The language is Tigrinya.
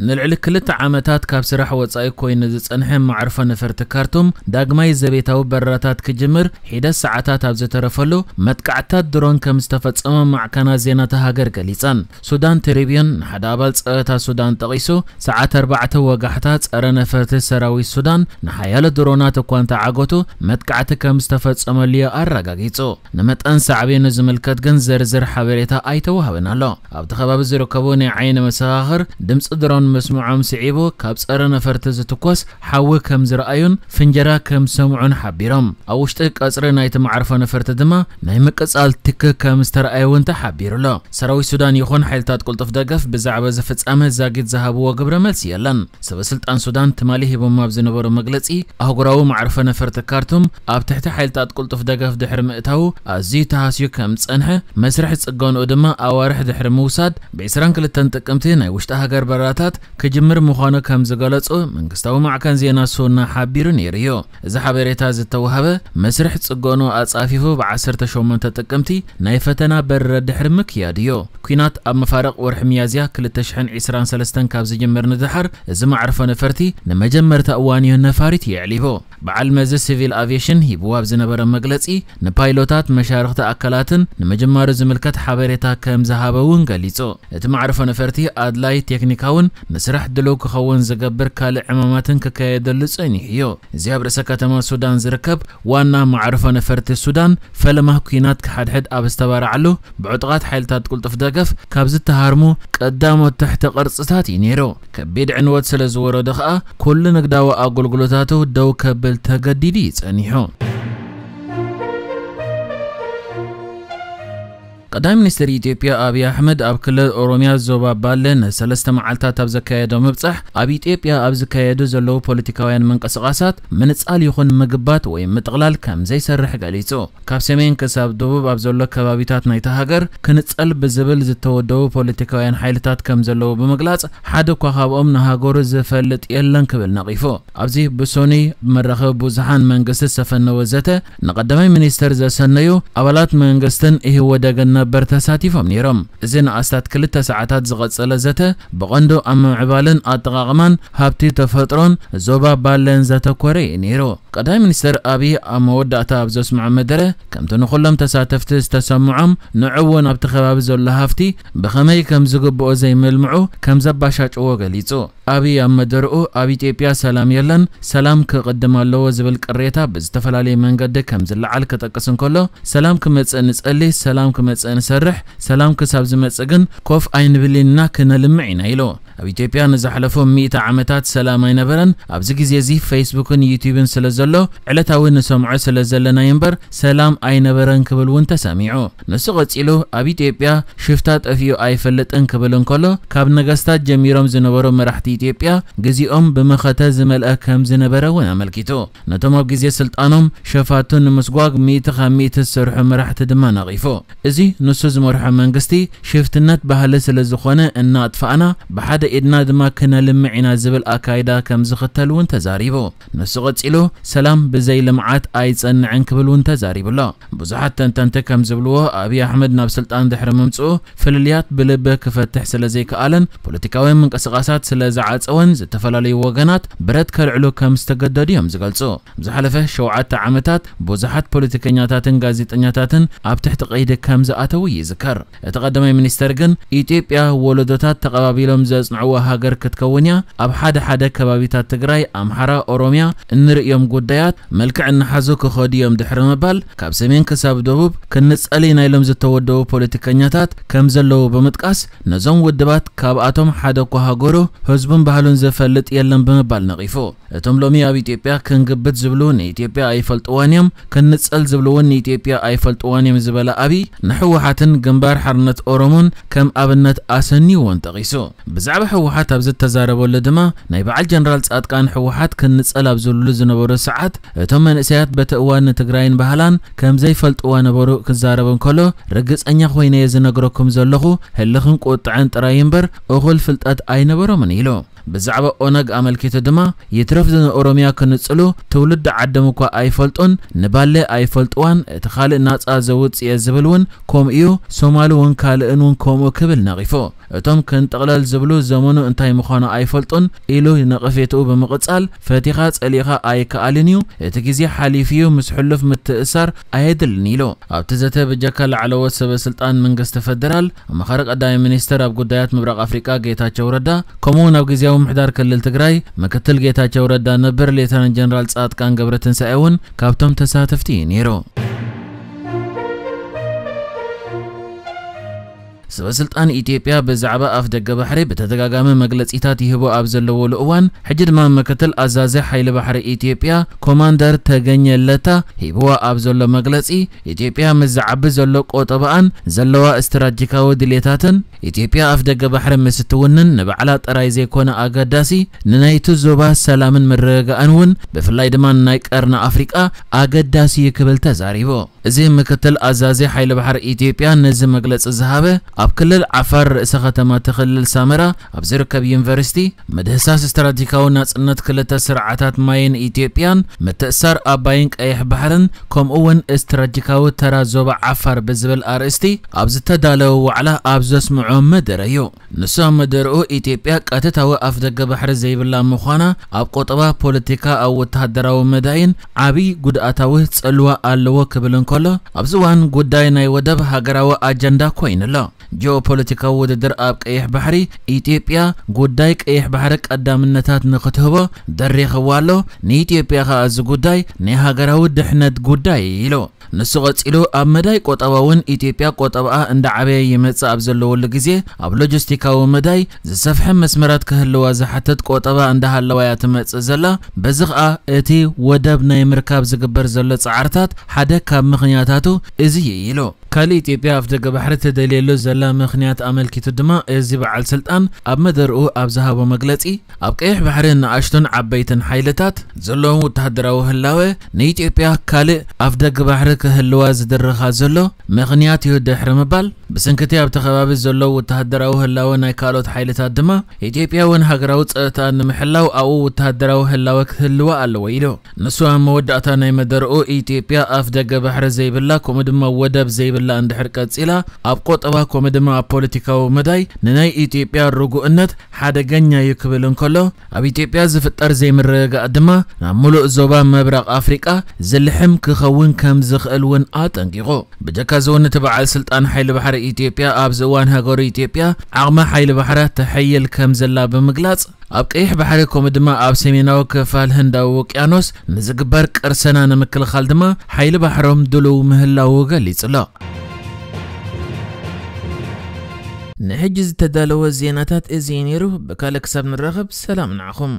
ንልዕሊ ክልተ ዓመታት ካብ ስራሕ ወጻኢ ኮይኑ ዝጸንሐ መዓርፎ ነፈርቲ ካርቱም ዳግማይ ዘቤታዊ በረራታት ክጅምር ሒደት ሰዓታት ኣብ ዝተረፈሉ፣ መጥቃዕታት ድሮን ከም ዝተፈጸመ ማዕከናት ዜና እታ ሃገር ገሊጸን። ሱዳን ትሪቢዩን ንሓደ ኣባል ጸጥታ ሱዳን ጠቒሱ፣ ሰዓት ኣርባዕተ ወጋሕታ ጸረ ነፈርቲ ሰራዊት ሱዳን ንሓያሎ ድሮናት እኳ እንተዓገቱ፣ መጥቃዕቲ ከም ዝተፈጸመሉዮ ኣረጋጊጹ። ንመጠን ሳዕቤኑ ዝምልከት ግን ዝርዝር ሓበሬታ ኣይተዋህበን ኣሎ። ኣብቲ ከባቢ ዝርከቡ ናይ ዓይኒ መሰኻኽር፣ ድምፂ ድሮን ምስምዖም ስዒቡ፣ ካብ ጸረ ነፈርቲ ዝትኮስ ሓዊ ከም ዝረኣዩን ፍንጀራ ከም ዝሰምዑን ሓቢሮም። ኣብ ውሽጢ ቀጽሪ ናይቲ መዓርፎ ነፈርቲ ድማ ናይ ምቅጻል ትኪ ከም ዝተረኣየ እውን ተሓቢሩ ኣሎ። ሰራዊት ሱዳን ይኹን ሓይልታት ቅልጡፍ ደገፍ ብዛዕባ እዚ ፍጻመ ዛጊት ዝሃብዎ ግብረ መልሲ የለን። ሰበ ስልጣን ሱዳን ትማሊ ሂቦም ኣብ ዝነበሩ መግለጺ፣ ኣህጉራዊ መዕርፎ ነፈርቲ ካርቱም ኣብ ትሕቲ ሓይልታት ቅልጡፍ ደገፍ ድሕሪ ምእታዉ ኣዝዩ ተሃስዩ ከም ዝጸንሐ፣ መስርሕ ጽገንኡ ድማ ኣዋርሕ ድሕሪ ምውሳድ፣ ብ ዕስራን ክልተን ጥቅምቲ ናይ ውሽጢ ሃገር በረራታት ክጅምር ምዃኑ ከም ዝገለጹ መንግስታዊ ማዕከን ዜና ሱና ሓቢሩ ነይሩ እዩ። እዚ ሓበሬታ ዝተዋህበ፣ መስርሕ ጽገንኡ ኣጻፊፉ ብ ዓሰርተ ሸሞንተ ጥቅምቲ ናይ ፈተና በረራ ድሕሪ ምክያድ እዩ። ኲናት ኣብ መፋርቕ ወርሒ ሚያዝያ ክልተ ሽሕን ዕስራን ሰለስተን ካብ ዝጅምር ንደሓር፣ እዚ መዓርፎ ነፈርቲ ንመጀመርታ እዋን እዩ ነፋሪት የዕሊቡ። በዓል መዚ ሲቪል ኣቪየሽን ሂብዎ ኣብ ዝነበረ መግለጺ፣ ንፓይሎታት፣ መሻርኽቲ ኣካላትን ንምጅማሩ ዝምልከት ሓበሬታ ከም ዝሃበ እውን ገሊጹ። እቲ መዓርፎ ነፈርቲ ኣድላይ ቴክኒካውን ንስራሕ ድሉው ክኸውን ዝገብር ካልእ ዕማማትን ክካየደሉ ጸኒሑ እዩ። እዚ ኣብ ርእሰ ከተማ ሱዳን ዝርከብ ዋና መዓርፎ ነፈርቲ ሱዳን፣ ፈለማ ኲናት ክሓድሕድ ኣብ ዝተባርዓሉ፣ ብዕጡቓት ሓይልታት ቅልጡፍ ደገፍ ካብ ዝተሃርሙ ቀዳሞት ትሕቲ ቅርጽታት እዩ ነይሩ። ከቢድ ዕንወት ስለ ዝወረዶ ከኣ፣ ኩሉ ንግዳዊ ኣገልግሎታቱ ደው ከብል ተገዲዱ እዩ ጸኒሑ። ቀዳማይ ሚኒስትር ኢትዮጵያ ኣብይ ኣሕመድ ኣብ ክልል ኦሮሚያ ዞባ ባሌ ንሰለስተ መዓልታት ኣብ ዘካየዶ ምብጻሕ፣ ኣብ ኢትዮጵያ ኣብ ዝካየዱ ዘለዉ ፖለቲካውያን ምንቅስቓሳት ምንጻል ይኹን ምግባት ወይ ምጥቕላል ከም ዘይሰርሕ ገሊጹ። ካብ ሰሜን ክሳብ ደቡብ ኣብ ዘሎ ከባቢታት ናይታ ሃገር ክንጸል ብዝብል ዝተወደቡ ፖለቲካውያን ሓይልታት ከም ዘለዉ ብምግላጽ፣ ሓደ እኳ ካብኦም ንሃገሩ ዝፈልጥ የለን ክብል ነቒፉ። ኣብዚ ብሶኒ መራኸቢ ብዙሓን መንግስቲ ዝተፈነወ ዘተ፣ ንቀዳማይ ሚኒስተር ዘሰነዩ ኣባላት መንግስትን ኢህወደግን ነበር ተሳቲፎም ነይሮም። እዚ ንኣስታት ክልተ ሰዓታት ዝቐጸለ ዘተ፣ ብቐንዱ ኣብ ምምዕባልን ኣጠቓቕማን ሃብቲ ተፈጥሮን ዞባ ባለን ዘተኮረ እዩ ነይሩ። ቀዳማይ ሚኒስተር ኣብይ ኣብ መወዳእታ ኣብ ዘስምዖ መደረ፣ ከምቲ ንኹሎም ተሳተፍቲ ዝተሰምዖም፣ ንዑ እውን ኣብቲ ከባቢ ዘሎ ሃፍቲ ብኸመይ ከም ዝግብኦ ዘይምልምዑ ከም ዘባሻጭዎ ገሊጹ። ኣብይ ኣብ መደርኡ፣ ኣብ ኢትዮጵያ ሰላም የለን፣ ሰላም ክቕድም ኣለዎ ዝብል ቅሬታ ብዝተፈላለየ መንገዲ ከም ዝለዓል ክጠቅስ እንከሎ፣ ሰላም ክመጽእ ንጸሊ፣ ሰላም ክመጽእ ንሰርሕ፣ ሰላም ክሳብ ዝመጽእ ግን ኮፍ ኣይንብልን ኢና፣ ክነልምዕ ኢና ኢሉ። ኣብ ኢትዮጵያ ንዝሓለፉ ሚእቲ ዓመታት ሰላም ኣይነበረን። ኣብዚ ግዜ እዚ ፌስቡክን ዩቲዩብን ስለ ዘሎ፣ ዕለታዊ ንሰምዖ ስለ ዘለናዮ እምበር፣ ሰላም ኣይነበረን ክብል እውን ተሰሚዑ። ንሱ ቀጺሉ፣ ኣብ ኢትዮጵያ ሽፍታ ጠፊኡ ኣይፈልጥን ክብል እንከሎ፣ ካብ ነገስታት ጀሚሮም ዝነበሩ መራሕቲ ኢትዮጵያ ግዜኦም ብመኸተ ዝመልአ ከም ዝነበረ እውን ኣመልኪቱ። ነቶም ኣብ ግዜ ስልጣኖም ሸፋቱ ንምስጓግ ሚእቲ ካብ ሚእቲ ዝሰርሑ መራሕቲ ድማ ነቒፉ። እዚ ንሱ ዝመርሖ መንግስቲ ሽፍትነት ባህሊ ስለ ዝኾነ እናጥፋእና፣ ብሓደ ኢድና ድማ ክነልምዕ ኢና ዝብል ኣካይዳ ከም ዝኽተል እውን ተዛሪቡ። ንሱ ቀጺሉ፣ ሰላም ብዘይ ልምዓት ኣይጸንዕን ክብል እውን ተዛሪቡ ኣሎ። ብዙሓት ተንተንቲ ከም ዝብልዎ፣ ኣብይ ኣሕመድ ናብ ስልጣን ድሕሪ ምምጽኡ፣ ፍልልያት ብልቢ ክፈትሕ ስለ ዘይከኣለን ፖለቲካዊ ምንቅስቓሳት ስለ ዝዓጸወን፣ ዝተፈላለዩ ወገናት ብረት ከልዕሉ ከም ዝተገደዱ እዮም ዝገልጹ። ኣብ ዝሓለፈ ሸውዓተ ዓመታት ብዙሓት ፖለቲከኛታትን ጋዜጠኛታትን ኣብ ትሕቲ ቀይዲ ከም ዝኣተዉ ይዝከር። እቲ ቀዳማይ ሚኒስተር ግን፣ ኢትዮጵያ ወለዶታት ተቐባቢሎም ዘጽንዕዋ ሃገር ክትከውን እያ፣ ኣብ ሓደ ሓደ ከባቢታት ትግራይ፣ ኣምሓራ፣ ኦሮምያ እንርእዮም ጉዳያት መልክዕ እናሓዙ ክኸዱ እዮም ድሕሪ ምባል፣ ካብ ሰሜን ክሳብ ደቡብ ክንጸል ኢና ኢሎም ዝተወደቡ ፖለቲከኛታት ከም ዘለዉ ብምጥቃስ፣ ነዞም ውድባት ካብኣቶም ሓደ እኳ ሃገሩ፣ ህዝቡን ባህሉን ዝፈልጥ የለን ብምባል ነቒፉ። እቶም ሎሚ ኣብ ኢትዮጵያ ክንግብት ዝብሉ ንኢትዮጵያ ኣይፈልጥዋን እዮም፣ ክንጸል ዝብሉ እውን ንኢትዮጵያ ኣይፈልጥዋን እዮም ዝበለ ኣብይ፣ ንህወሓትን ግንባር ሓርነት ኦሮሞን ከም ኣብነት ኣሰንይዎን ጠቒሱ። ብዛዕባ ህወሓት ኣብ ዝተዛረበሉ ድማ፣ ናይ በዓል ጀነራል ጻድቃን ህወሓት ክንጸል ኣብ ዝብሉ ዝነበሩ ሰዓት፣ እቶም መንእሰያት በቲ እዋን ንትግራይን ባህላን ከም ዘይፈልጥዋ ነበሩ ክዛረብ እንከሎ፣ ርግጸኛ ኮይነ እየ ዝነግረኩም ዘለኹ፣ ህልኽን ቁጥዐን ጥራይ እምበር እኹል ፍልጠት ኣይነበሮምን ኢሉ። ብዛዕባ ኦነግ ኣመልኪቱ ድማ፣ ይትረፍ ንኦሮምያ ክንጽሉ ትውልዲ ዓዶም እኳ ኣይፈልጡን፣ ንባሌ ኣይፈልጥዋን፣ እቲ ካልእ ናጻ ዘውጽእ እየ ዝብል እውን ከምኡ እዩ፣ ሶማሊ እውን ካልእን እውን ከምኡ ክብል ነቒፉ። እቶም ክንጥቕለል ዝብሉ ዘመኑ እንታይ ምዃኑ ኣይፈልጡን ኢሉ ነቐፌትኡ ብምቕጻል፣ ፈቲኻ ጸሊእኻ ኣይከኣልን እዩ፣ እቲ ግዜ ሓሊፉ እዩ፣ ምስ ሕሉፍ ምትእሳር ኣየድልን ኢሉ። ኣብቲ ዘተ ብጀካ ላዕለዎት ሰበ ስልጣን መንግስቲ ፈደራል፣ ኣማኻሪ ቀዳማይ ሚኒስትር ኣብ ጉዳያት ምብራቕ ኣፍሪቃ ጌታቸው ረዳ፣ ከምኡ እውን ኣብ ግዜያዊ ምምሕዳር ክልል ትግራይ ምክትል ጌታቸው ረዳ ነበር ሌተናንት ጀነራል ጻድቃን ገብረትንሳኤ እውን ካብቶም ተሳተፍቲ እዩ ነይሩ። ሰበ ስልጣን ኢትዮጵያ ብዛዕባ ኣፍ ደገ ባሕሪ ብተደጋጋሚ መግለጺታት ይህቦ ኣብ ዘለወሉ እዋን፣ ሕጂ ድማ ምክትል ኣዛዚ ሓይሊ ባሕሪ ኢትዮጵያ ኮማንደር ተገኘ ለታ ሂብዋ ኣብ ዘሎ መግለጺ፣ ኢትዮጵያ ምስ ዝዓቢ ዘሎ ቆጠባኣን ዘለዋ ስትራቴጂካዊ ድሌታትን፣ ኢትዮጵያ ኣፍ ደገ ባሕሪ ምስ እትውንን ንባዕላ ጥራይ ዘይኮነ ኣገዳሲ፣ ንናይቲ ዞባ ሰላምን ምርግጋእን እውን፣ ብፍላይ ድማ ንናይ ቀርኒ ኣፍሪቃ ኣገዳሲ እዩ ክብል ተዛሪቡ። እዚ ምክትል ኣዛዚ ሓይሊ ባሕሪ ኢትዮጵያ ነዚ መግለጺ ዝሃበ፣ ኣብ ክልል ዓፋር ርእሰ ከተማ እቲ ክልል ሳመራ ኣብ ዝርከብ ዩኒቨርሲቲ፣ ምድህሳስ ስትራቴጂካዊ ናጽነት ክልተ ስርዓታት ማይን ኢትዮጵያን፣ ምትእሳር ኣባይን ቀይሕ ባሕርን፣ ከምኡ እውን ስትራቴጂካዊ ተራ ዞባ ዓፋር ብዝብል ኣርእስቲ ኣብ ዝተዳለወ ዋዕላ ኣብ ዘስምዖ መደረ እዩ። ንሱ ኣብ መደርኡ፣ ኢትዮጵያ ቀጥታዊ ኣፍ ደገ ባሕሪ ዘይብላ ምዃና፣ ኣብ ቆጠባ፣ ፖለቲካ፣ ኣብ ወተሃደራዊ መዳይን ዓብዪ ጉድኣታዊ ጽልዋ ኣለዎ ክብል እንከሎ፣ ኣብዚ እዋን ጉዳይ ናይ ወደብ ሃገራዊ ኣጀንዳ ኮይኑ ኣሎ። ጂኦፖለቲካዊ ውድድር ኣብ ቀይሕ ባሕሪ፣ ኢትዮጵያ ጉዳይ ቀይሕ ባሕሪ ቀዳምነታት ንክትህቦ ደሪኽዋ ኣሎ። ንኢትዮጵያ ከኣ እዚ ጉዳይ ናይ ሃገራዊ ድሕነት ጉዳይ እዩ ኢሉ። ንሱ ቀጺሉ፣ ኣብ መዳይ ቆጠባ እውን ኢትዮጵያ ቆጠባኣ እንዳዓበየ ይመጽእ ኣብ ዘለወሉ ግዜ፣ ኣብ ሎጂስቲካዊ መዳይ ዝሰፍሐ መስመራት ክህልዋ ዝሓትት ቆጠባ እንዳሃለዋ እያ ትመጽእ ዘላ። በዚ ኸኣ እቲ ወደብ ናይ ምርካብ ዝግበር ዘሎ ጻዕርታት ሓደ ካብ ምኽንያታቱ እዚ እዩ ኢሉ። ካልእ ኢትዮጵያ ኣፍ ደገ ባሕሪ ትደልየሉ ዘላ ምኽንያት ኣመልኪቱ ድማ፣ እዚ በዓል ስልጣን ኣብ መደርኡ ኣብ ዝሃቦ መግለጺ፣ ኣብ ቀይሕ ባሕሪ ንኣሽቱን ዓበይትን ሓይልታት ዘለዎም ወተሃደራዊ ህላወ ንኢትዮጵያ ካልእ ኣፍ ደገ ባሕሪ ክህልዋ ዝድርኻ ዘሎ ምኽንያት እዩ ድሕሪ ምባል፣ ብሰንኪ እቲ ኣብቲ ከባቢ ዘሎ ወተሃደራዊ ህላወ ናይ ካልኦት ሓይልታት ድማ፣ ኢትዮጵያ እውን ሃገራዊ ጸጥታኣ ንምሕላው ኣብኡ ወተሃደራዊ ህላወ ክህልዋ ኣለዎ ኢሉ። ንሱ ኣብ መወዳእታ ናይ መደርኡ፣ ኢትዮጵያ ኣፍ ደገ ባሕሪ ዘይብላ፣ ከምኡ ድማ ወደብ ዘይብላ እንድሕር ቀጺላ፣ ኣብ ቆጠባ ከምኡ ድማ ኣብ ፖለቲካዊ መዳይ ንናይ ኢትዮጵያ ርጉእነት ሓደገኛ እዩ ክብል እንከሎ፣ ኣብ ኢትዮጵያ ዝፍጠር ዘይምርግጋእ ድማ ናብ ምሉእ ዞባ ምብራቕ ኣፍሪቃ ዝልሕም ክኸውን ከም ዝኽእል እውን ኣጠንቂቑ። ብጀካ እዚ እውን፣ እቲ በዓል ስልጣን ሓይሊ ባሕሪ ኢትዮጵያ ኣብዚ እዋን ሃገሩ ኢትዮጵያ ዓቕሚ ሓይሊ ባሕራ ተሐይል ከም ዘላ ብምግላጽ፣ ኣብ ቀይሕ ባሕሪ ከምኡ ድማ ኣብ ሰሜናዊ ክፋል ህንዳዊ ውቅያኖስ ንዝግበር ቅርሰና ንምክልኻል ድማ ሓይሊ ባሕሮም ድሉው ምህላዉ ገሊጹ ኣሎ። ንሕጂ ዝተዳለወ ዜናታት እዚ እዩ ነይሩ። ብካልእ ክሳብ ንራኸብ፣ ሰላም ንዓኹም።